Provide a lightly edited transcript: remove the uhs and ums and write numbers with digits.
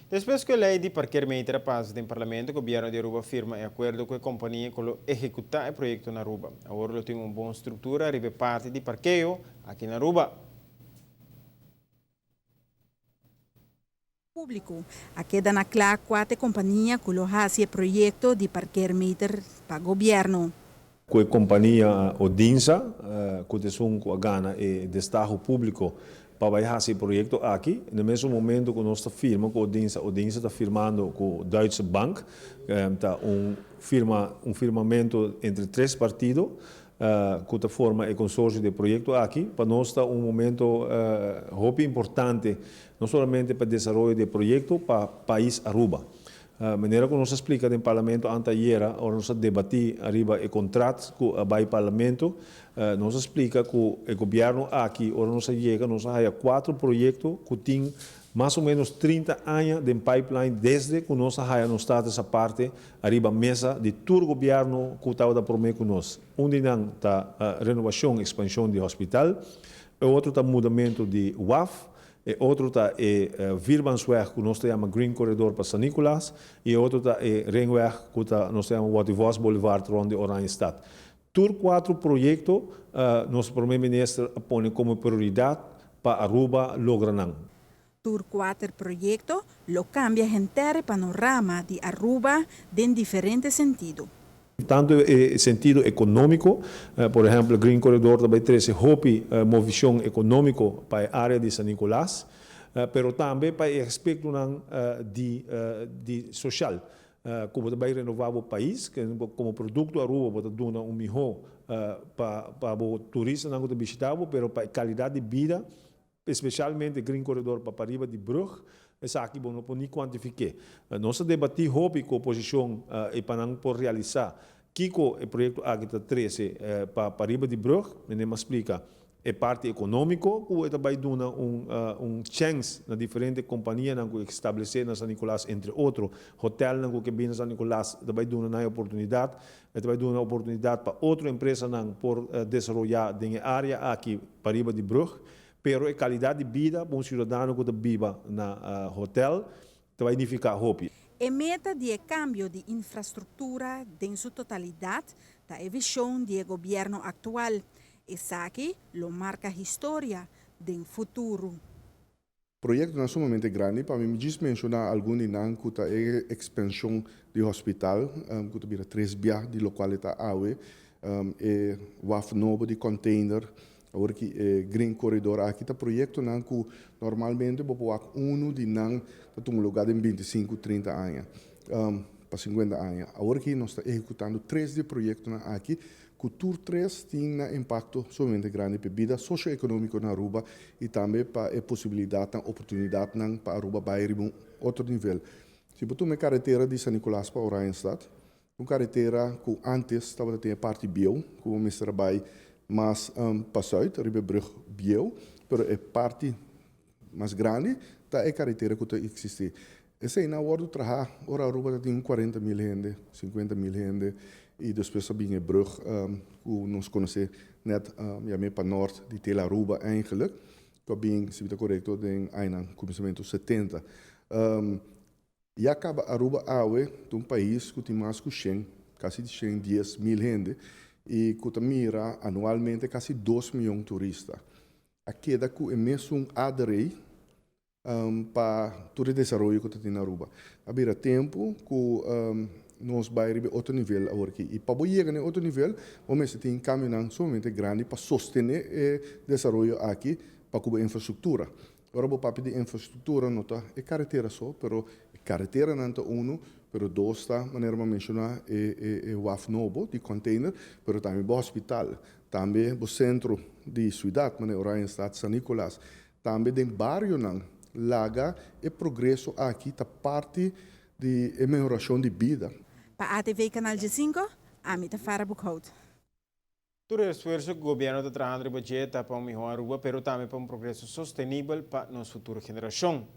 Despues ku e lei di parkeermeter a pasa den Parlamento, Gobierno di Aruba a firma e akuerdo ku e kompania ku lo ehekutá e proyekto na Aruba. Awor lo tin un bon struktura riba e parti di parkeo aki na Aruba. Públiko. A keda na kla kua ta e kompania ku lo hasi e proyekto di parkeermeter pa gobièrnu. Ku e kompania Odinsa, ku ta esun ku a gana e destaho públiko pa bai hasi e proyekto aki. Na e mesun momento ku nos ta firma ku Odinsa, Odinsa ta firmando ku Duitse Bank. Ta un firma, un firmamentu entre tres partido ku ta forma e konsorsio di e proyekto aki. Pa nos ta un momento hopi importante, no solamente pa desaroyo di e proyekto pa pais Aruba. Manera ku nos a splika den Parlamento anteayera ora nos a debatí ariba e kontrat ku a bai Parlamento, nos a splika ku e gobièrnu aki ora nos a yega nos a haya kuatro proyekto ku tin mas o ménos 30 aña den pipeline desde ku nos a haya nos status aparte ariba mesa di tur gobièrnu ku tabata promé ku nos. Un di nan ta renobashon, ekspanshon di hospital, e otro ta mudamentu di waf, e otro ta e Vierbansweg ku nos ta yama Green Corridor pa San Nicolas i e otro ta e Ringweg ku ta nos ta yama Watty Vos Boulevard rònt di Oranjestad. Tur kuatro proyekto nos Prome Minister a pone komo prioridat pa Aruba logra nan. Tur kuater proyekto lo kambia henter e panorama di Aruba den diferente sentido. Tantu e sentido ekonómiko, por ehèmpel Green Corridor ta bai trese hopi movishon ekonómiko pa e área di San Nicolas, pero tambe pa e aspektonan di di soshal. Ku bo ta bai renová bo pais, komo produkto Aruba bo ta duna un mihó pa pa bo turistanan ku ta bishitá bo, pero pa e kalidat di bida, espeshalmente Green Corridor pa pariba di brug, esaki bo no por ni kuantifik'é. Nos a debatí hopi ku oposishon i pa nan por realisá kiko e proyekto aki ta trese pa pariba di brug, meneer a splika. E parti economico cu e ta bay duna un un chens na diferente companianan cu establece na San Nicolas entre otro hotelnan cu ke bin na San Nicolas ta bay duna nan e oportunidad. E ta bay duna oportunidad pa otro empresanan por desaroya den e area aki pariba di brug. Pero e calidad di bida pa un ciudadano cu ta biba na hotel ta bay nifica hopi. E meta di e cambio di infrastructura den su totalidad ta e vision di e gobierno actual. Esaki lo marca historia den futuro. Proyectonan sumamente grandi, pa mi djis menciona algun di nan cu ta e expansion di hospital cu ta bira tres bia di locual e ta awe, e waf nobo di container, awor ki e green corridor aki ta proyectonan cu normalmente bo por wak uno di nan ta tuma lugar den bintisinco, trinta aña pa sinkuenta aña. Awor ki nos ta ehecutando tres di e proyectonan aki ku tur tres tin nan impakto sumamente grandi pa e bida sosio-ekonómiko na Aruba i tambe pa e posibilidatnan, oportunidatnan pa Aruba bai riba un otro nivel. Si bo tuma e karetera di San Nicolas pa Oranjestad, un karetera ku ántes tabata tin e parti bieu ku bo mester a bai mas pa sùit riba e brùg bieu, pero e parti mas grandi ta e karetera ku ta eksistí. Eseinan a wòrdu trahá ora Aruba ta tin un 40 mil hende, 50 mil hende i despues a bin e brug ku nos konosé nèt yam'é pa nòrt di Tela Aruba eigenlik ku a bin, si mi ta korekto, den añanan kuminsamentu 70. Ya kaba Aruba awe ta un pais ku tin mas ku shen, kasi shen dies mil hende i ku ta mira anualmente kasi dos mion turista. A keda ku e mesun aderei pa tur e desaroyo ku ta tin na Aruba. A bira tempu ku nos bai riba e otro nivel awor aki. I pa bo yega na e otro nivel, bo mester tin kambionan sumamente grandi pa sostené e desaroyo aki pa ku bo infrastruktura. Ora bo papia di infrastruktura no ta e karetera so, pero e kareteranan ta unu, pero dos ta, manera bo a menshoná, e e waf nobo di container, pero tambe bo hospital, tambe bo sentro di siudat, manera Oranjestad, San Nicolas. Tambe den barionan laga e progreso aki ta parti di e mehorashon di bida. Pa ATV Canal 15, ami ta Farah Boekhout. Tur e esfuerso ku gobièrnu ta trahando riba dje ta pa un mihó Aruba, pero tambe pa un progreso sostenibel pa nos futuro generashon.